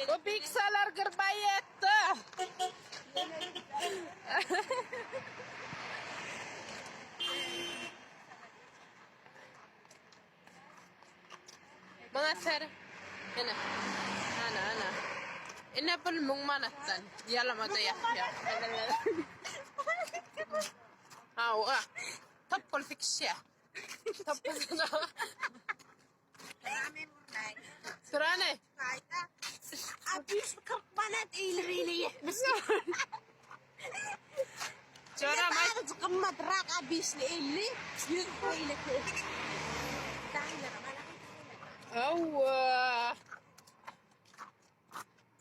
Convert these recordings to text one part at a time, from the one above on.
Bu biksalar gyrbaý etdi. Maňa ser. Ene. Ana, ana. Ine bul müň manatdan. Ýalama-da ýapýar. Hawa. Topbul sikişýär. Topbul. Sürane. 60 40 manat eýle beýle ýetmiş. Joram aýt. Azajyk gymmatrak 60-ly 50, 100 beýleki. Daýylara mana. Hawa.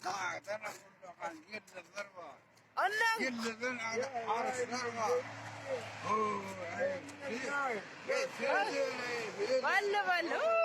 Dağdan asılmagan yıldızlar var. Ondan Yıldızın arıslar var. Valla valla.